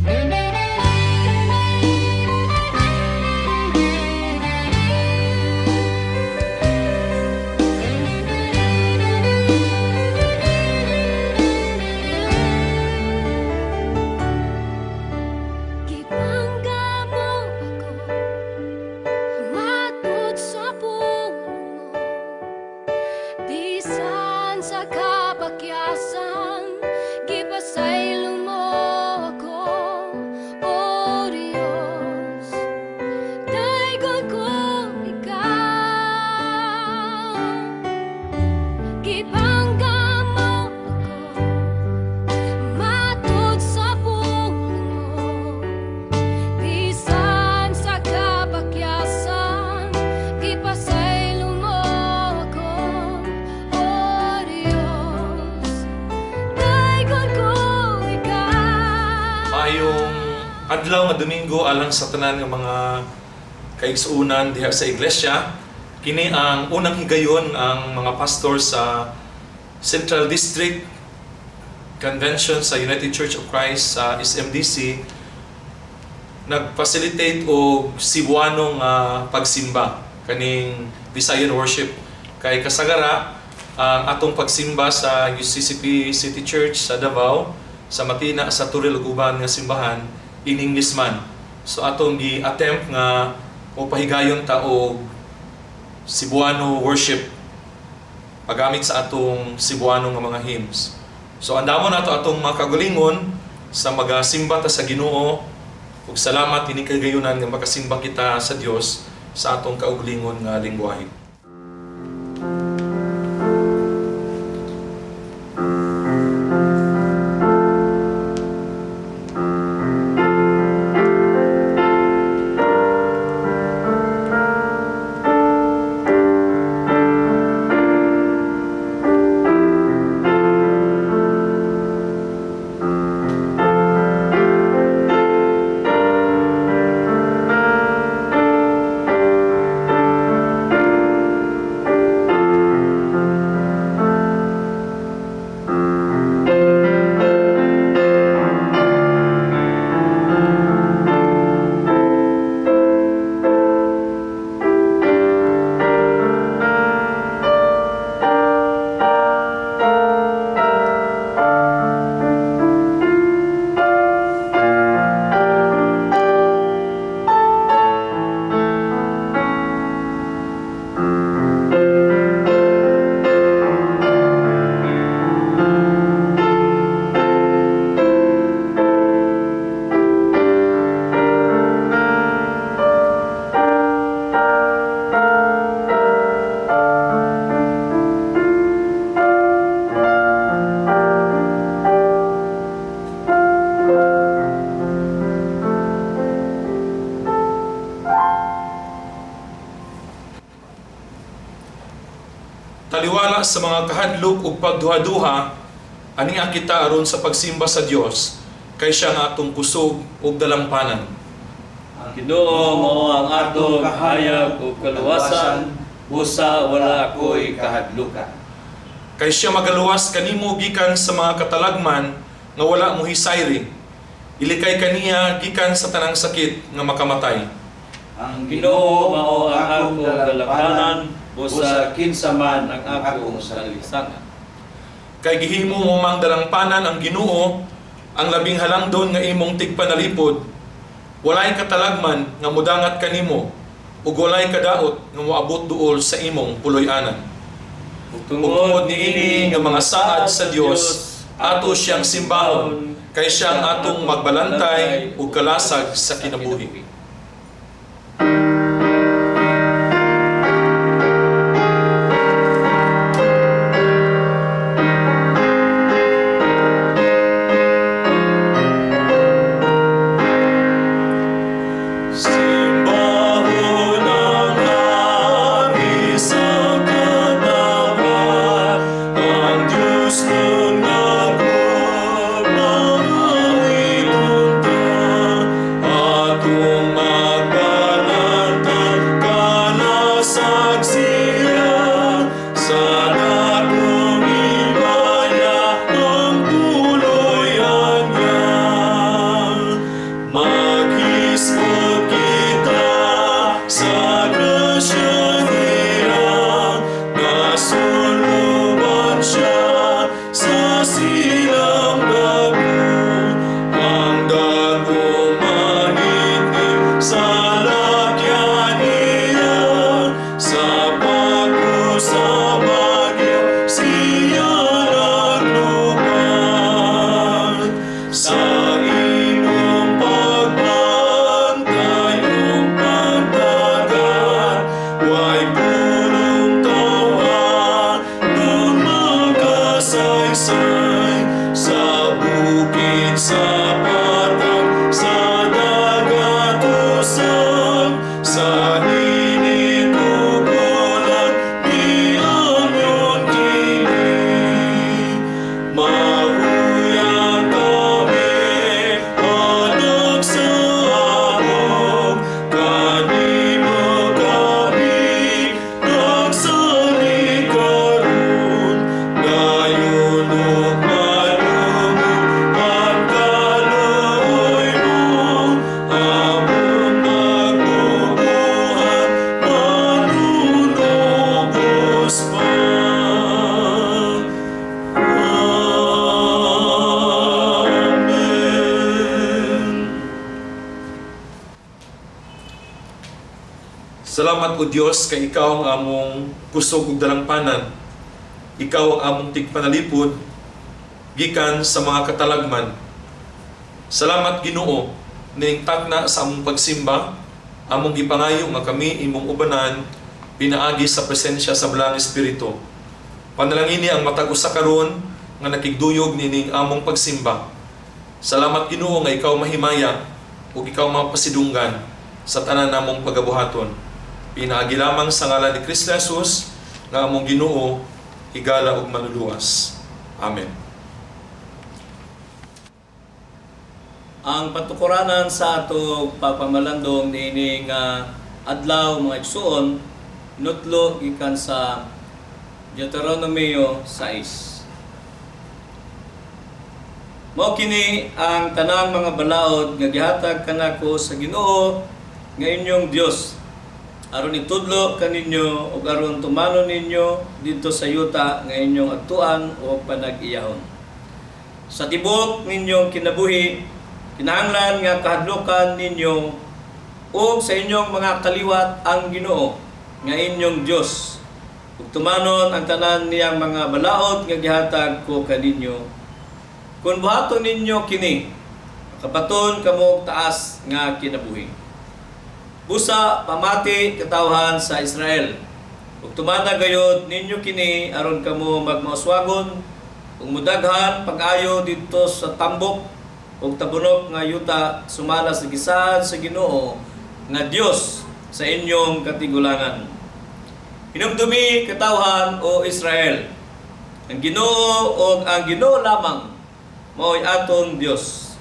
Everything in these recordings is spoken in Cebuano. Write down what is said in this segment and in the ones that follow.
Gipangga mo ako matud sa pulong mo, bisan sa kapakyasan, gipasaylo mo ako, O Diyos, daygon ko ikaw. Gipangga mo ako matud sa pulong mo, bisan sa kapakyasan, gipasaylo mo ako, O Diyos, daygon ko ikaw. Maayong adlaw nga Domingo alang sa tanan nga mga kaigsuonan diha sa iglesia. Kini ang unang higayon ang mga pastor sa Central District Convention sa United Church of Christ sa SMDC nag-facilitate og Cebuano nga pagsimba, kaning Visayan worship, kay kasagara ang atong pagsimba sa UCCP City Church sa Davao, sa Matina, sa Toril ug uban nga simbahan, in English man. So atong gi-attempt nga mopahigayon ta og Cebuano worship paggamit sa atong Cebuano nga mga hymns. So andamon nato atong mga kaugalingon sa magasimba ta sa Ginoo ug salamat ini kagayunan nga makasimba kita sa Dios sa atong kaugalingon nga lingwahe. Taliwala sa mga kahadlok ug pagduha-duha, ania kita aron sa pagsimba sa Dios, kay siya ang atong kusog ug dalampanan. Ang Ginoo mao ang atong kahayag ug kaluwasan, busa wala ko'y kahadlukan. Kay siya magaluwas kanimo gikan sa mga katalagman nga wala mohisayri. Ilikay kaniya gikan sa tanang sakit nga makamatay. Ang Ginoo mao ang akong dalampanan, busa kinsa man ang akong salisangan. Kay gihimo mo mang dalampanan ang Ginoo, ang labing halangdon nga imong tigpanalipod. Walay katalagman nga mudangat kanimo ug walay kadaot nga moabot duol sa imong puloy-anan. Ug Ug tungod niini nga mga saad sa Dios, ato siyang simbahon, kay siya ang atong magbalantay ug kalasag sa kinabuhi. Simbahon ang Hari sa katapat, ang Diyos ng nagugma, awiton ta, atong Salamat, O Dios, kay ikaw ang among kusog ug dalangpanan. Ikaw ang among tigpanalipod gikan sa mga katalagman. Salamat, Ginoo, nining takna sa among pagsimba, among gipangayo nga kami imong ubanan pinaagi sa presensya sa Balaang Espiritu. Panalangini ang matag usa karon nga nakigduyog nining among pagsimba. Salamat, Ginoo, nga ikaw mahimaya ug ikaw mapasidunggan sa tanan namong pagabuhaton. Pinaagi lamang sa ngalan ni Kristo Jesus nga among Ginoo, higala ug manluluwas. Amen. Ang patukuranan sa atong pagpamalandong niini nga adlaw, mga igsuon, nutlo gikan sa Deuteronomio 6. Mao kini ang tanang mga balaod nga gihatag kanako sa Ginoo nga inyong Dios aron itudlo kaninyo ug aron tumanon ninyo didto sa yuta nga inyong adtuan o panag-iyahon. Sa tibuok ninyong kinabuhi, kinahanglan nga kahadlukan ninyo ug sa inyong mga kaliwat ang Ginoo nga inyong Dios ug tumanon ang tanan niyang mga balaod nga gihatag ko kaninyo. Kung buhaton ninyo kini, makabaton kamo og taas nga kinabuhi. Busa pamati, katawhan sa Israel, ug tumana gayod ninyo kini aron kamo magmauswagon ug mudaghan pag-ayo didto sa tambok ug tabunok nga yuta sumala sa gisaad sa Ginoo nga Dios sa inyong katigulangan. Hinumdumi, katawhan o Israel, ang Ginoo ug ang Ginoo lamang mao'y atong Dios.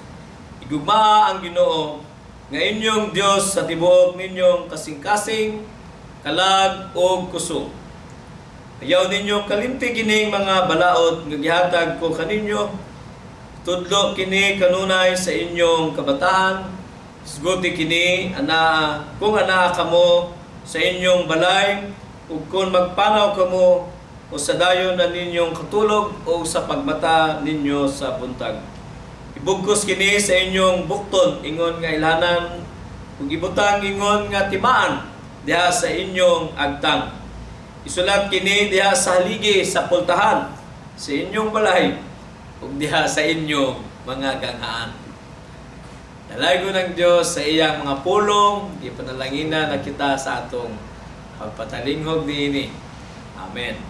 Igugmaa ang Ginoo nga inyong Dios sa tibuok ninyong kasing-kasing, kalag ug kusog. Ayaw ninyo kalimti kining mga balaod nga gihatag ko kaninyo. Tudlo kini kanunay sa inyong kabataan. Hisguti kini anaa kung anaa kamo sa inyong balay ug kung magpanaw kamo o sa dayon na ninyong katulog o sa pagmata ninyo sa buntag. Ibugkos kini sa inyong bukton ingon nga ilhanan ug ibutang ingon nga timaan diha sa inyong agtang. Isulat kini diha sa haligi sa pultahan sa inyong balay ug diha sa inyong mga ganghaan. Dalaygon ang Diyos sa iyang mga pulong, ipanalanginan na kita sa atong pagpatalinghog niini. Amen.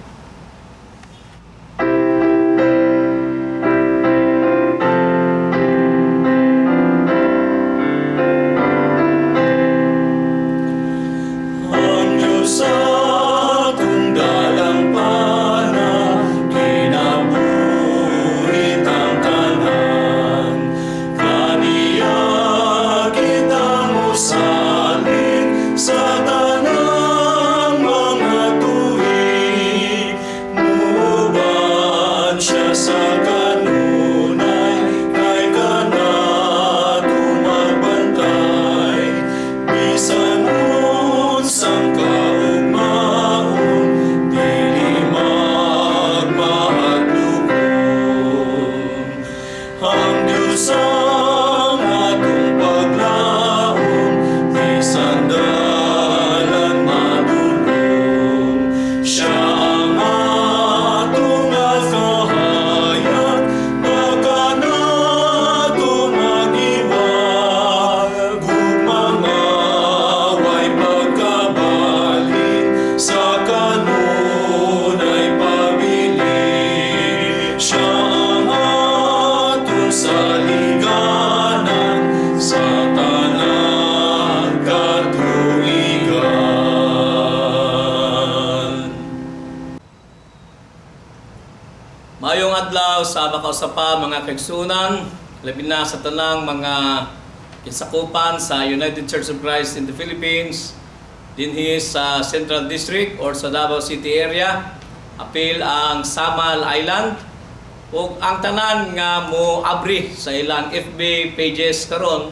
Ang Diyos atong dalangpanan, kinabuhi tang tanan. Kaniya kita mosalig sa tanang mga tuig. Muuban siya sa kanunay, kay kanato magbantay. Bisan unsang kaugmaon, dili magmahadlokon. Ang Diyos ang atong paglaom, di sandalan madulom. Siya ang atong kahayag, nga kanato mag-iwag. Gugma nga way pagkabalhin, sa kanunay pabilin. Siya ang atong saliganan sa tanang katuigan. Maayong adlaw sa makausapa, mga kaigsuonan, labi na sa tanang mga kinsakupan sa United Church of Christ in the Philippines, dinhi sa Central District or sa Davao City area, apil ang Samal Island, ug ang tanan nga mo abri sa ilang FB pages karon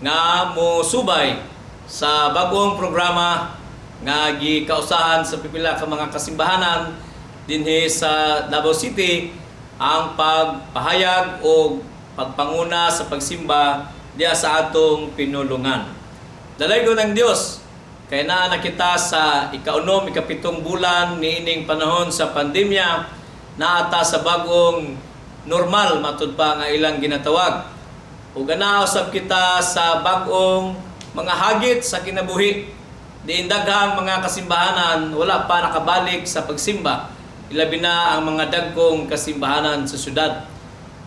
nga mo subay sa bagong programa nga gikausahan sa pipila ka mga kasimbahanan dinhi sa Davao City, ang pagpahayag o pagpanguna sa pagsimba diya sa atong pinulungan. Dalaygon ang Dios Kay naa na kita sa 6, 7 bulan niining panahon sa pandemya, naa ta sa bagong normal matud pa nga ilang ginatawag. Ug naa usab kita sa bag-ong mga hagit sa kinabuhi. Diin daghang mga kasimbahanan wala pa nakabalik sa pagsimba, ilabi na ang mga dagkong kasimbahanan sa syudad.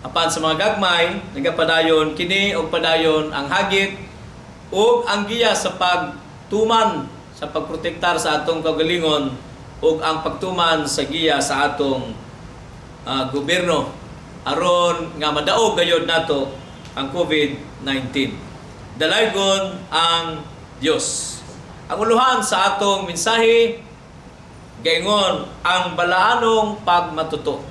Apan sa mga gagmay, nagapadayon kini og padayon ang hagit ug ang giya sa pagtuman sa pagprotektar sa atong kaugalingon ug ang pagtuman sa giya sa atong gobyerno aron nga madaog gayod nato ang COVID-19. Dalaygon ang Dios. Ang uluhan sa atong mensahe gaingon ang balaanong pagmatuto.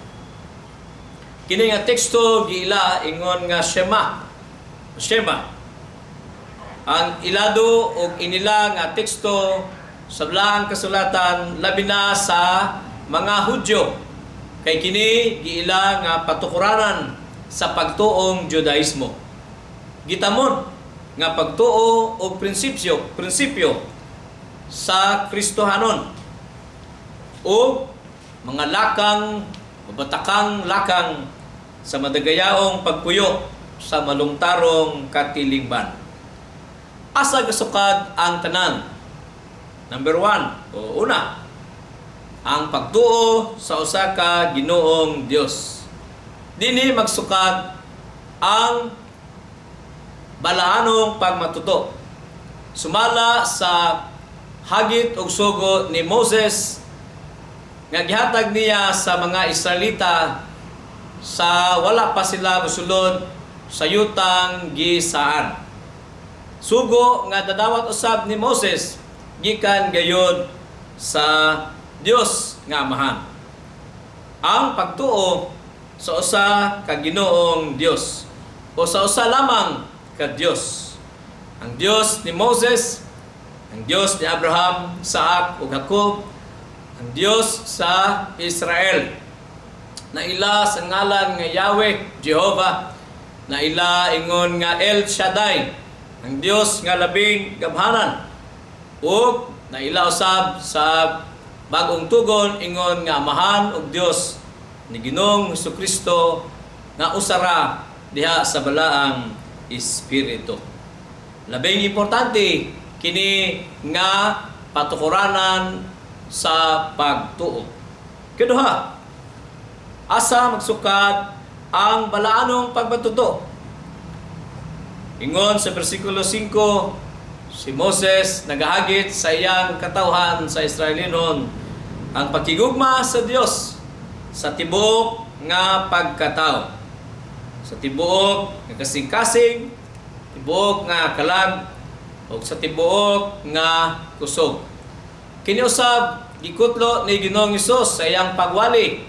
Kini nga teksto giila ingon nga Shema. Shema. Ang ilado og inila nga teksto sa Balaang Kasulatan, labi na sa mga Hudyo, kay kini giila nga patukuranan sa pagtuong Judaismo. Gitamod nga pagtuo og prinsipyo sa Kristohanon o mga lakang mabatakang lakang sa madagayaong pagpuyo sa malungtarong katilingban. Asa gasukad ang tanan? Number 1 o una, ang pagtuo sa usa ka Ginoong Dios. Dinhi magsukad ang balaanong pagmatuto. Sumala sa hagit ug sugo ni Moses nga gihatag niya sa mga Israelita sa wala pa sila mosulod sa yutang gisaan. Sugo nga dadawat usab ni Moses gikan gayod sa Dios nga Amahan. Ang pagtuo sa usa ka Ginoong Dios o sa usa lamang ka Dios. Ang Dios ni Moses, ang Dios ni Abraham, Isaac ug Jacob, ang Dios sa Israel. Naila sa ngalan nga Yahweh, Jehovah, naila ingon nga El Shaddai, ang Dios nga labing gamhanan. Ug naila usab sa Bagong Tugon ingon nga Amahan ug Dios ni Ginoong Hesukristo nga usara diha sa Balaang Espiritu. Labing importante kini nga patukuranan sa pagtuo. Kaduha, asa magsukad ang balaanong pagmatuto? Ingon sa bersikulo 5, si Moses nagahagit sa iyang katawhan sa Israelinon ang pakigugma sa Dios sa tibuok nga pagkatao, sa tibuok nga kasing-kasing, tibuok nga kalag, ug sa tibuok nga kusog. Kini usab gikutlo ni Ginoong Hesus sa iyang pagwali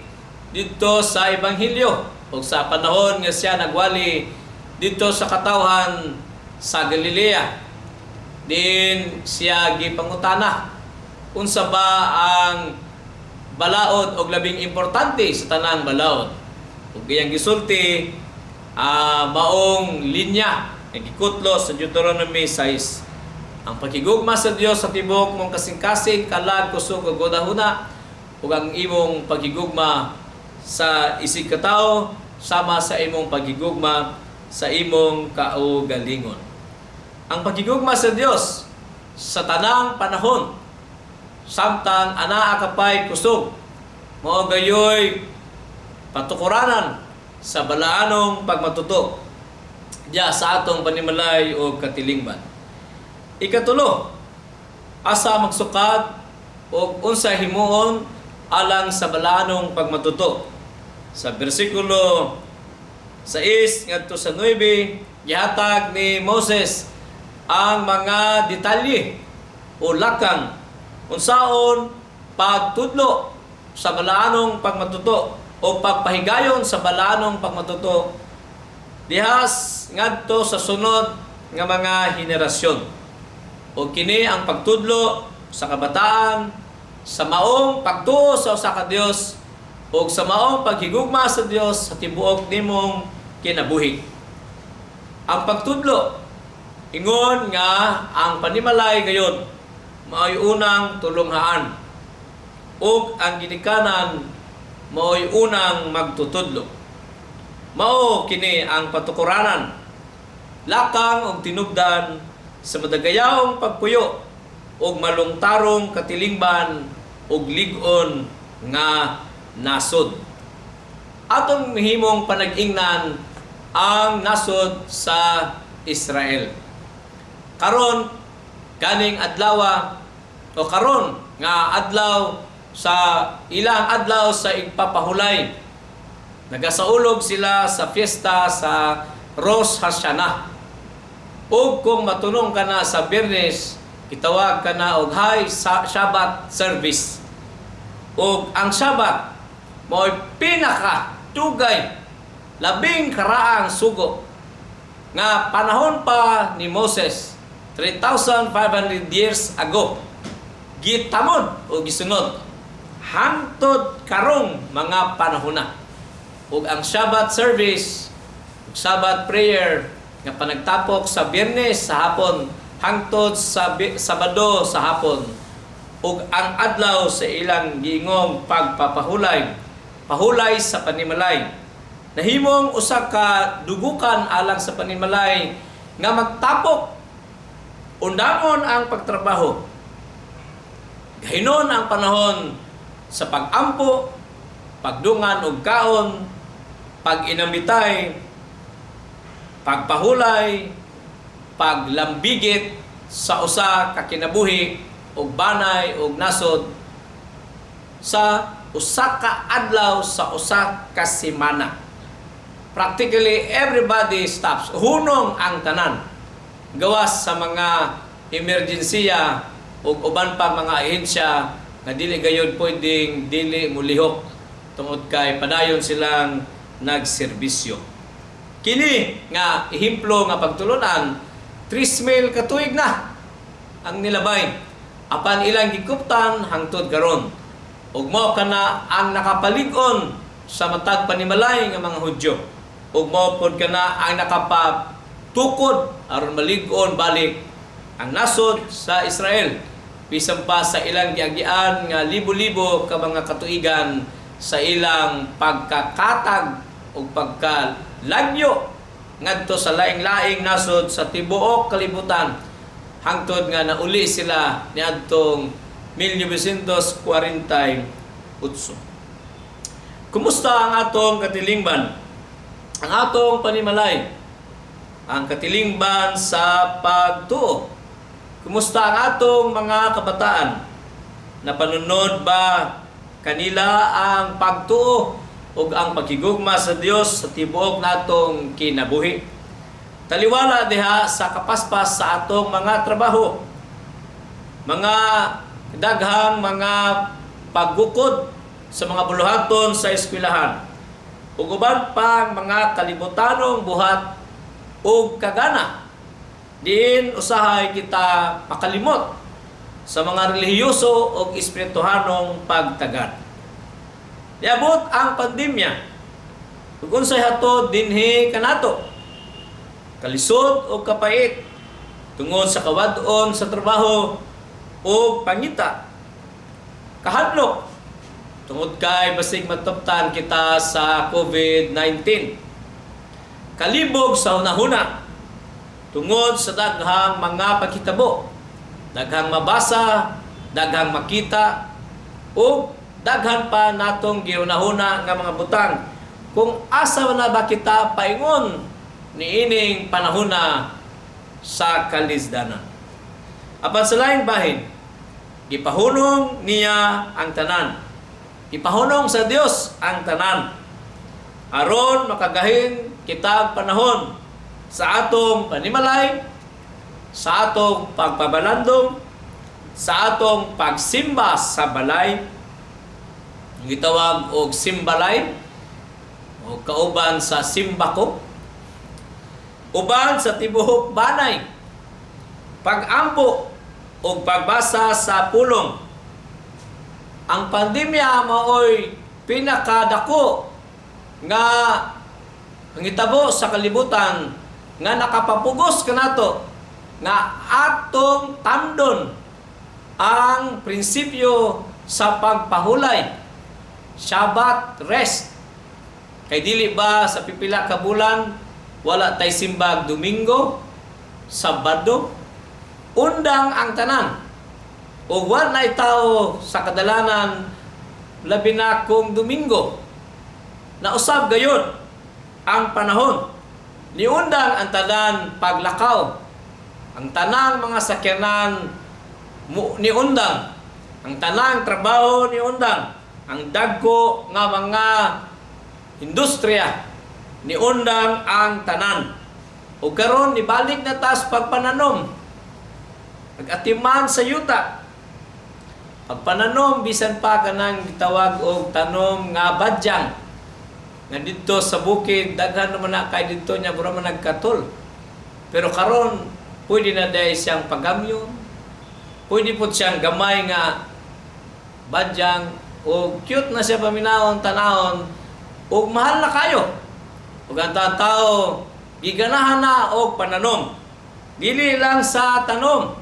didto sa Ebanghelyo ug sa panahon nga siya nagwali didto sa katawhan sa Galilea. Din siya gipangutana unsa ba ang balaod og labing importante sa tanang balaod. Ug iyang gisulti maong linya nga gikutlo sa Deuteronomy 6. Ang pakigugma sa Dios sa tibuok mong kasing-kasing, kalag, kusog ug hunahuna ug ang imong pagigugma sa isig katawo sama sa imong pagigugma sa imong kaugalingon. Ang pagigugma sa Dios sa tanang panahon samtang anaa ka pay kusog mao gayoy patukuranan sa balaanong pagmatuto diya sa atong panimalay o katilingban. Ikatulo, asa magsukad o unsa himuon alang sa balaanong pagmatuto? Sa bersikulo 6 ngadto sa 9, gihatag ni Moses ang mga detalye o lakang unsaon pagtudlo sa balaanong pagmatuto o pagpahigayon sa balaanong pagmatuto dihas ngadto sa sunod nga mga henerasyon. O kini ang pagtudlo sa kabataan sa maong pagtuo sa usa ka Dios ug sa maong paghigugma sa Dios sa tibuok nimong kinabuhi. Ang pagtudlo ingon nga ang panimalay gayon maoy unang tulunghaan ug ang ginikanan maoy unang magtutudlo. Mao kini ang patukuranan, lakang og tinubdan sa madagayaong pagpuyo ug malungtarong katilingban ug lig-on nga nasod. Atong mihimong panag-ingnan ang nasod sa Israel. Karon kaning adlawa o karon nga adlaw sa ilang adlaw sa igpapahulay, nagasaulog sila sa fiesta sa Rosh Hashanah. Ug kung matunong ka na sa Biyernes, gitawag ka na og High Sabbath Service. Ug ang Sabbath mao'y pinaka dugay, labing karaang sugo nga panahon pa ni Moses, 3,500 years ago, gitamod o gisunod hangtod karong mga panahona. Ug ang Sabbath service ug Sabbath prayer nga panagtapok sa Biyernes sa hapon hangtod sa Sabado sa hapon ug ang adlaw sa ilang giingong pagpapahulay, pahulay sa panimalay, nahimong usa ka dugukan alang sa panimalay nga magtapok, undangon ang pagtrabaho, gahinon ang panahon sa pag-ampo, pagdungan og kaon, pag-inamitay, pagpahulay, paglambigit sa usa ka kinabuhi ug banay ug nasod sa usa ka adlaw sa usa ka semana. Practically everybody stops. Hunong ang tanan. Gawas sa mga emergensiya ug uban pa mga ahensya nga dili gayod pwedeng dili mulihok tungod kay padayon silang nagserbisyo. Kini nga ehemplo nga pagtulunan, 3,000 ka tuig na ang nilabay. Apan ilang gikuptan hangtod karon. Ug mao kana ang nakapalig-on sa matag panimalay nga mga Hudyo. Ug mao pod kana ang nakapatukod aron malig-on balik ang nasod sa Israel bisan pa sa ilang giagian nga libo-libo ka mga katuigan sa ilang pagkakatag ug pagkalagyo ngadto sa laing-laing nasod sa tibuok kalibutan hangtod nga nauli sila niadtong 1948. Kumusta ang atong katilingban? Ang atong panimalay? Ang katilingban sa pagtuo? Kumusta ang atong mga kabataan? Napanunod ba kanila ang pagtuo ug ang paghigugma sa Dios sa tibuok natong kinabuhi? Taliwala diha sa kapaspas sa atong mga trabaho, mga daghang mga paggukod sa mga buluhaton sa eskwelahan, ug uban pang mga kalibutanong buhat ug kagana, diin usahay kita makalimot sa mga relihiyoso ug espirituhanong pagtagad. Niabot ang pandemya. Ug unsay hatod dinhi kanato? Kalisod o kapait tungod sa kawad-on sa trabaho o pangita. Kahadlok tungod kay basig matuptan kita sa COVID-19. Kalibog sa hunahuna tungod sa daghang mga paghitabo, daghang mabasa, daghang makita, ug daghan pa natong gihunahuna nga mga butang kung asa na ba kita paingon niining panahona sa kalisdanan. Apan sa laing bahin, gipahunong niya ang tanan. Gipahunong sa Dios ang tanan. Aron makagahin kitag panahon sa atong panimalay, sa atong pagpabalandong, sa atong pagsimba sa balay, gitawag og simbalay o kauban sa simbako, uban sa tibuok banay, pagampo o pagbasa sa pulong. Ang pandemya maoy pinakadako nga ngitabo sa kalibutan nga nakapapugos kanato nga atong tamdon. Ang prinsipyo sa pagpahulay, Sabbath rest. Kay dili ba sa pipila ka bulan wala tay simbag Domingo, Sabado, undang ang tanan. Ug wa nay tao sa kadalanan, labi na kung Domingo. Nausab gayud ang panahon. Niundang ang tanan paglakaw. Ang tanang mga sakyanan niundang. Ang tanang trabaho niundang. Ang dagko nga mga industriya, niundang ang tanan. O karon nibalik na tas pagpananom. Pag-atiman sa yuta. Pagpananom bisan pa kanang gitawag og tanom nga badyang. Nga didto sa bukid, daghan naman na kay didto niya, mura man nagkatol. Pero karon pwede na dahil siyang pagamyon. Pwede po siyang gamay nga badyang o cute na siya paminawon tanawon ug mahal na kayo. Ug ang tao giganahan na og pananom. Dili lang sa tanom,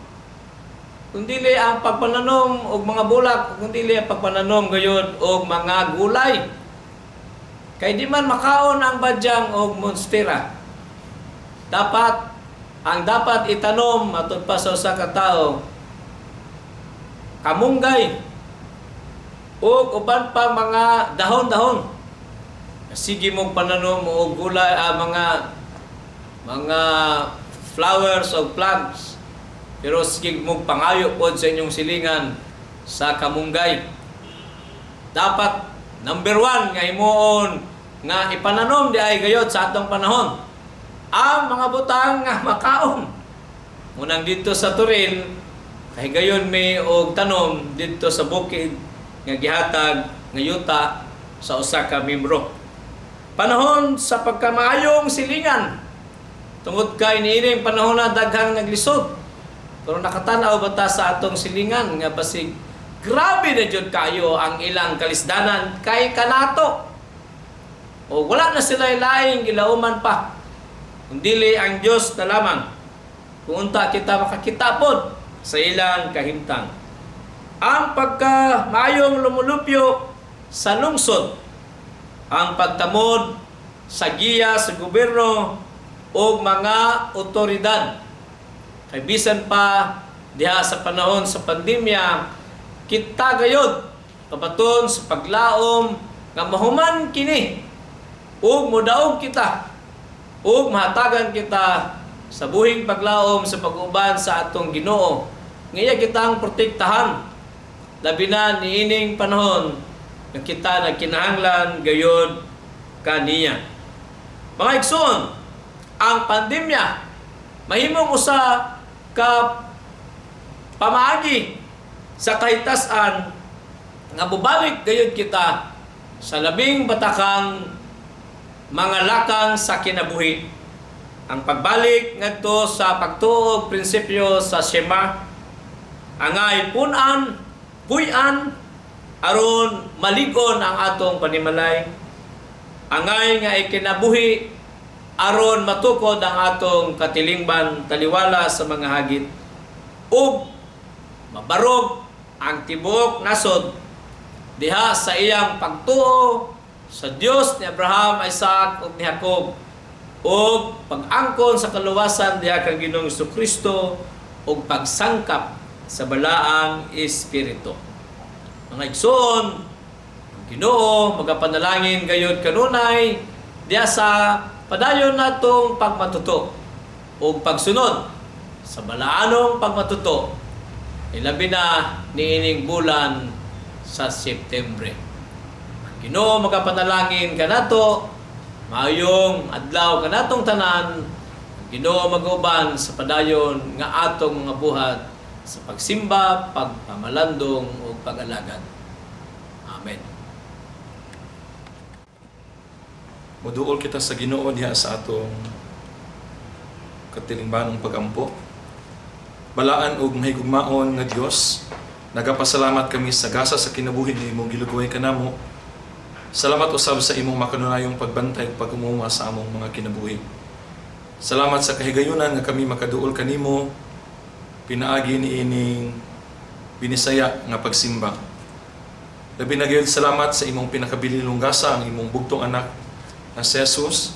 kundili ang pagpananom og mga bulak, kundili ang pagpananom gayud og mga gulay. Kay di man makaon ang badyang og monstera. Dapat ang dapat itanom matud pa sa usa ka tawo, kamunggay ug uban pa mga dahon-dahon. Sige mong pananom og gulay, mga flowers o plants. Pero sige mong pangayo pod sa inyong silingan sa kamunggay. Dapat number one nga himuon nga ipananom di ay gayod sa atong panahon ang mga butang nga makaon. Munang dito sa Toril, kay gayon may og tanom dito sa bukid nga gihatag nga yuta sa usa ka membro. Panahon sa pagkamaayong silingan. Tungod kay niining panahon na daghang naglisod. Pero nakatanaw ba ta sa atong silingan nga basig grabe na jud kayo ang ilang kalisdanan kay kanato? O wala na sila laing gilauman pa, kundili ang Dios na lamang. Kung unta kita makakita pod sa ilang kahimtang. Ang pagka maayong lumulupyo sa lungsod, ang pagtamod sa giya sa gobyerno o mga otoridad. Kay bisan pa diha sa panahon sa pandemya, kita gayod kabaton sa paglaom nga mahuman kini ug modaog kita ug mahatagan kita sa buhing paglaom sa pag-uban sa atong Ginoo nga iya kitang protektahan, labi na niining panahon nga kita nagkinahanglan gayod kaniya. Mga igsoon, ang pandemya mahimong usa ka pamaagi sa kahitas-an nga bubalik gayud kita sa labing batakang mga lakang sa kinabuhi. Ang pagbalik ngadto sa pagtuo og prinsipyo sa Shema, angay punan, puy-an aron malig-on ang atong panimalay. Angay nga ikinabuhi aron matukod ang atong katilingban taliwala sa mga hagit ug mabarog ang tibuok nasod diha sa iyang pagtuo sa Dios ni Abraham, Isaac ug ni Jacob ug pag-angkon sa kaluwasan diha kang Ginoong Kristo ug pagsangkap sa balaang espiritu. Mga igsoon, ang Ginoo magapanalangin gayud kanunay diha sa padayon natong pagmatuto ug pagsunod sa balaanong pagmatuto, ilabi na niining bulan sa Septembre. Ang Ginoo magapanalangin kanato, maayong adlaw kanatong tanan. Ang Ginoo mag-uban sa padayon nga atong mga buhat sa pagsimba, pagpamalandong ug pag-alagad. Amen. Moduol kita sa Ginoo diha sa atong katilingbanong pagampo. Balaan ug mahigugmaon nga Dios, nagapasalamat kami sa gasa sa kinabuhi nga imong gilugoy kanamo. Salamat usab sa imong makanunayong pagbantay ug pag-umuma sa among mga kinabuhi. Salamat sa kahigayunan nga kami makaduol kanimo pinaagi niining Binisaya nga pagsimba. Labi na gyud salamat sa imong pinakabilinong gasa, ang imong bugtong anak na si Jesus,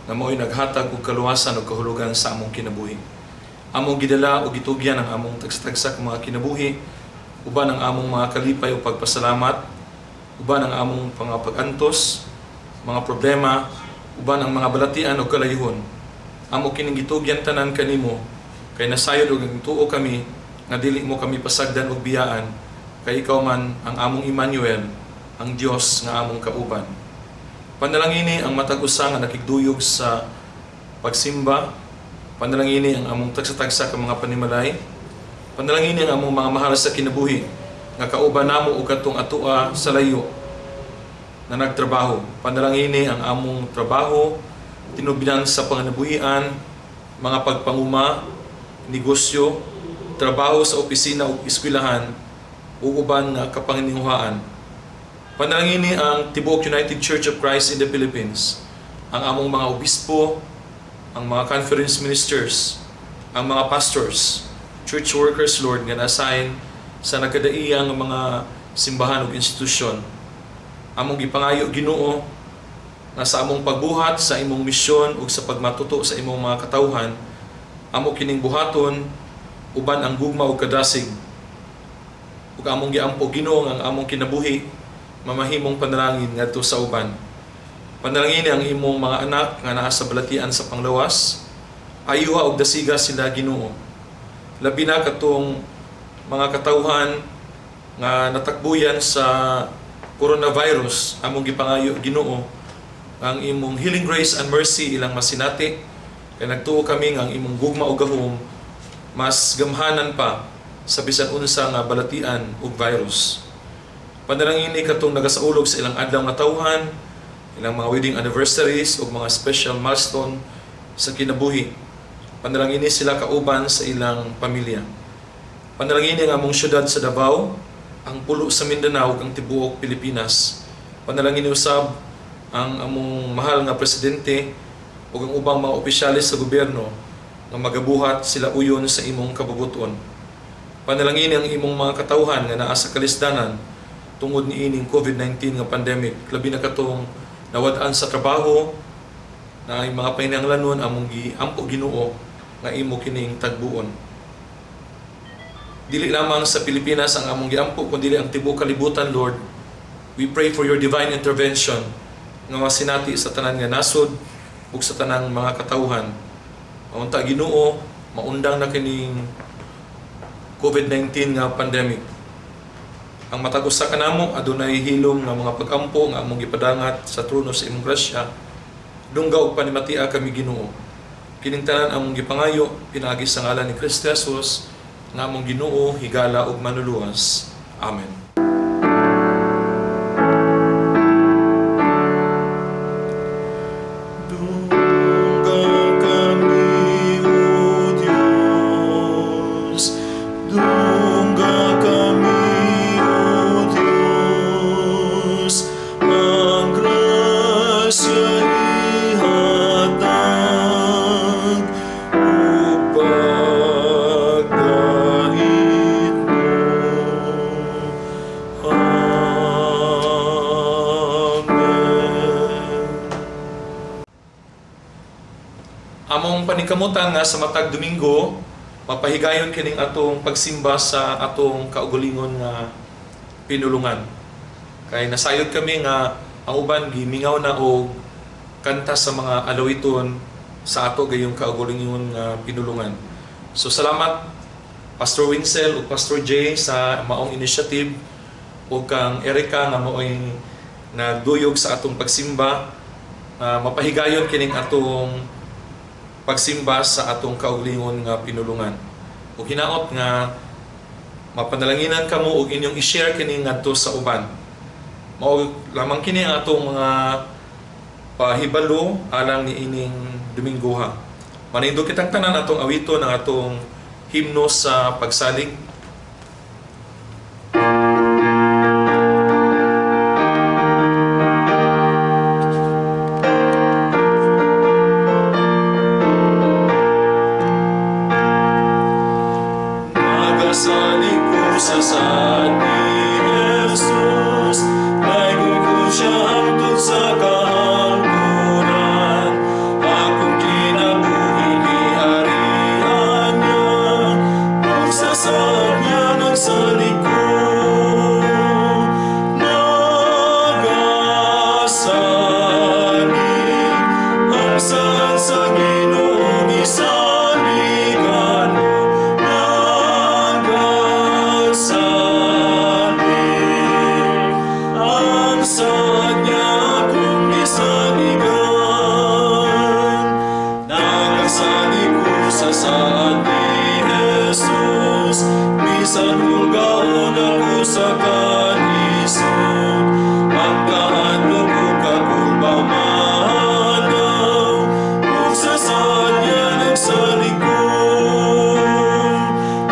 nga mao'y naghatag og kaluwasan ug kahulugan sa among kinabuhi. Among gidala og gitugyan ang among tagsa-tagsa ka mga kinabuhi uban ang among mga kalipay ug pagpasalamat, uban ang among mga pag-antos, mga problema, uban ang mga balatian ug kalayuhon. Amo kining gitugyan tanan kanimo kay nasayod og nagtuo kami nga dili mo kami pasagdan og biyaan, kay ikaw man ang among Emmanuel, ang Dios nga among kauban. Panalangini ang matag usa nga nakigduyog sa pagsimba. Panalangini ang among tagsa-tagsa ka mga panimalay. Panalangini ang among mga mahal sa kinabuhi nga kauban namo og katong atoa sa layo na nagtrabaho. Panalangini ang among trabaho, tinubinan sa panganabuhian, mga pagpanguma, negosyo, trabaho sa opisina ug eskwelahan ug uban nga kapanginuhaan. Panalangini ang tibuok United Church of Christ in the Philippines, ang among mga obispo, ang mga conference ministers, ang mga pastors, church workers, Lord, nga na-assign sa nagkadaiyang mga simbahan ug institusyon. Among gipangayo, Ginoo, nga sa among pagbuhat sa imong misyon ug sa pagmatuto sa imong mga katawhan, amo kining buhaton uban ang gugma ug kadasig. Ug among giampo, Ginoo, nga ang among kinabuhi mamahimong panalangin ngadto sa uban. Panalangin ang imong mga anak nga naa sa balatian sa panglawas. Ayuha ug dasiga sila, Ginoo. Labi na katong mga katawhan nga natakbuyan sa coronavirus, among gipangayo, Ginoo, ang imong healing grace and mercy ilang masinati kay nagtuo kami nga ang imong gugma ug gahom mas gamhanan pa sa bisan unsa nga balatian ug virus. Panalangini katong nagasaulog sa ilang adlaw nga tawhan, ilang mga wedding anniversaries ug mga special milestone sa kinabuhi. Panalangini sila kauban sa ilang pamilya. Panalangini ang among syudad sa Davao, ang pulo sa Mindanao ug ang tibuok Pilipinas. Panalangini usab ang among mahal nga presidente ug ang ubang mga opisyales sa gobyerno nga magabuhat sila uyon sa imong kabubuton. Panalangini ang imong mga katawhan nga naa sa kalisdanan tungod niining COVID-19 nga pandemic, labi na katong nawad-an sa trabaho na ang mga panginahanglanon. Among giampo, Ginoo, nga imo kining tagbuon. Dili lamang sa Pilipinas ang among giampo kundi ang tibuok kalibutan, Lord. We pray for your divine intervention nga masinati sa tanan nga nasod ug sa tanang mga katawhan. Unta, Ginoo, maundang na kining COVID-19 nga pandemic. Ang matag usa kanamo adunay hilom nga mga pagampo nga among gipadangat sa trono sa imong grasya. Dungga ug panimatia kami, Ginoo. Kining tanan among gipangayo pinaagi sa ngalan ni Kristo Jesus nga among Ginoo, higala ug manluluwas. Amen. Dungga kami, O Diyos. Dungga kami, O Diyos. Ang grasya ihatag ug pagdait mo. Amen. Among paningkamutan nga sa matag Domingo mapahigayon kining atong pagsimba sa atong kaugalingon nga pinulungan. Kay nasayod kami nga ang uban gimingaw na og kanta sa mga alawiton sa ato gayong kaugalingon nga pinulungan. So salamat, Pastor Winsel ug Pastor Jay, sa maong initiative ug kang Erika nga maoy nagduyog sa atong pagsimba. Mapahigayon kining atong pagsimba sa atong kaugalingon nga pinulungan. Ug hinaot nga mapanalanginan kamo ug inyong i-share kini ngadto sa uban. Mao lamang kini ang atong mga pahibalo alang niining Domingoha. Manindog kitang tanan, atong awiton ang atong himno sa pagsalig. Nagasalig ko Sa saad ni Jesus, Daygon ko siya hangtod sa kahangturan. Akong kinabuhi giharian niya, ug sa saad niya nagsalig ko. Nagasalig ang saad sa Ginoo, gisaligan ko. Nagasalig ang saad niya akong gisaligan. Nagasalig ko sa saad ni Jesus, bisan hulgaon ako sa kalisod. Pagkahadlok ug kakulba maadlaw, ug sa saad niya nagsalig ko.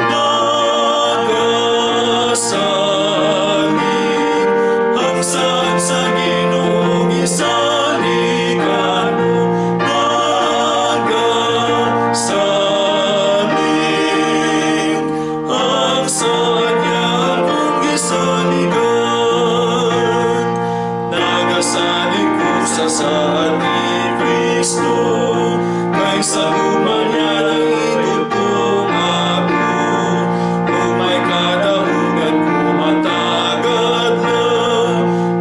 Nagasalig ang saad sa Ginoo, gisaligan ko. Nagasalig ang saad niya akong gisaligan. Nagasalig ko sa saad ni Kristo, kay sa gugma niya nangitugtong ako. Ug may kadaugan ko matag adlaw,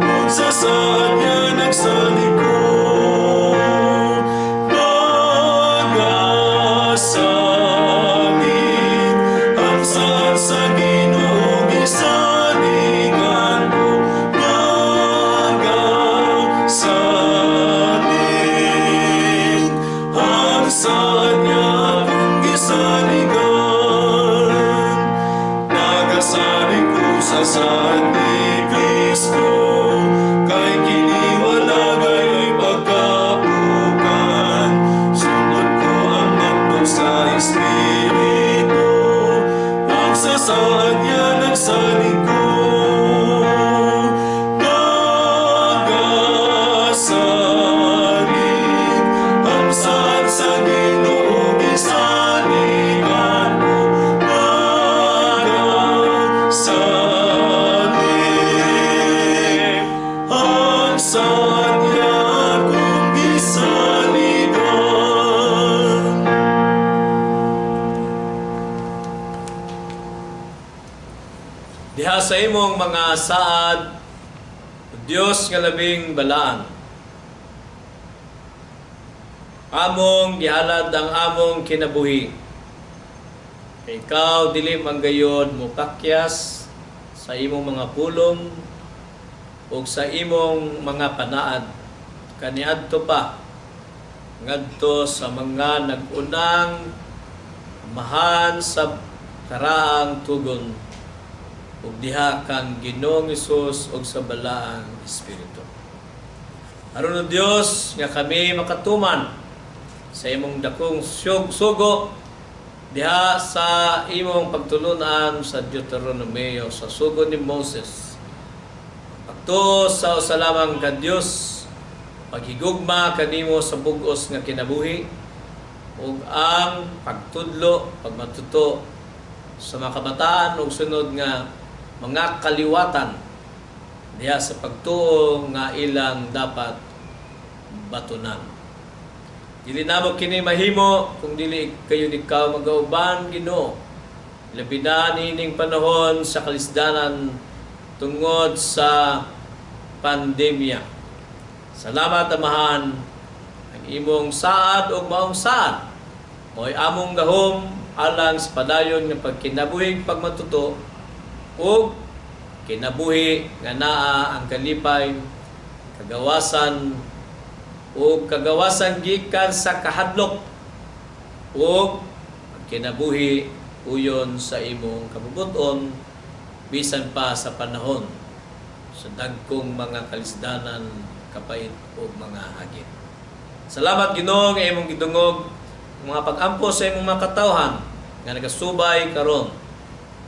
ug sa saad niya nagsalig ko. Nagasalig ang saad sa Ginoo, gisaligan ko. Nagasalig ang saad niya akong gisaligan. Nagasalig ko sa saad ni Kristo, kay kini wala gayo'y pagkapukan. Sunod ko ang nagtog sa Espiritu, ug sa saad niya nagsalig ko. Nagasalig ang saad sa Ginoo, gisaligan ko. Nagasalig ang saad niya akong gisaligan. Diha sa imong mga saad, Dios nga labing balaan, among gihalad ang among kinabuhi. Kay ikaw dili man gayod mopakyas sa imong mga pulong ug sa imong mga panaad kaniadto pa ngadto sa mga nag-unang amahan sa karaang tugon ug diha kang Ginoong Hesus ug sa Balaang Espiritu. Aron o Dios nga kami makatuman sa imong dakong sugo diha sa imong pagtulunan sa Deuteronomio sa sugo ni Moses. Pagtuo sa usa lamang ka Dios, paghigugma kanimo sa bug-os nga kinabuhi ug ang pagtudlo, pagmatuto sa mga kabataan ug sunod nga mga kaliwatan diha sa pagtuo nga ilang dapat batunan. Dili namo kini mahimo kung dili kayo ikaw magauban, Ginoo. Labi na niining panahon sa kalisdanan tungod sa pandemya. Salamat, Amahan, ang imong saad ug maong saad mo'y among gahom alang sa padayon nga pagkinabuhing pagmatuto ug kinabuhi nga naa ang kalipay, kagawasan ug kagawasan gikan sa kahadlok ug kinabuhi uyon sa imong kabubut-on bisan pa sa panahon sa dagkong mga kalisdanan, kapait ug mga hagit. Salamat, Ginoo, nga imong gidungog ang mga pag-ampo sa imong mga katawhan nga nagasubay karon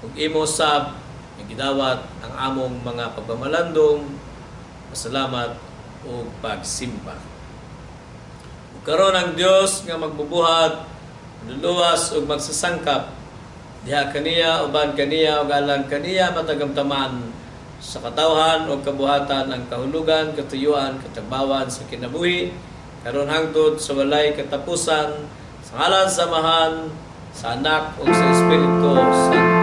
ug imo sab nga gidawat ang among mga pagpamalandong, pasalamat ug pagsimba. Ug karon ang Dios nga magbubuhat, luluwas ug magsasangkap Diha kaniya, uban kaniya ug alang kaniya matagamtaman sa katawhan ug kabuhatan ang kahulugan, katuyuan, katagbawan sa kinabuhi karon hangtod sa walay katapusan, sa ngalan sa Amahan, sa Anak ug sa Espiritu Santo.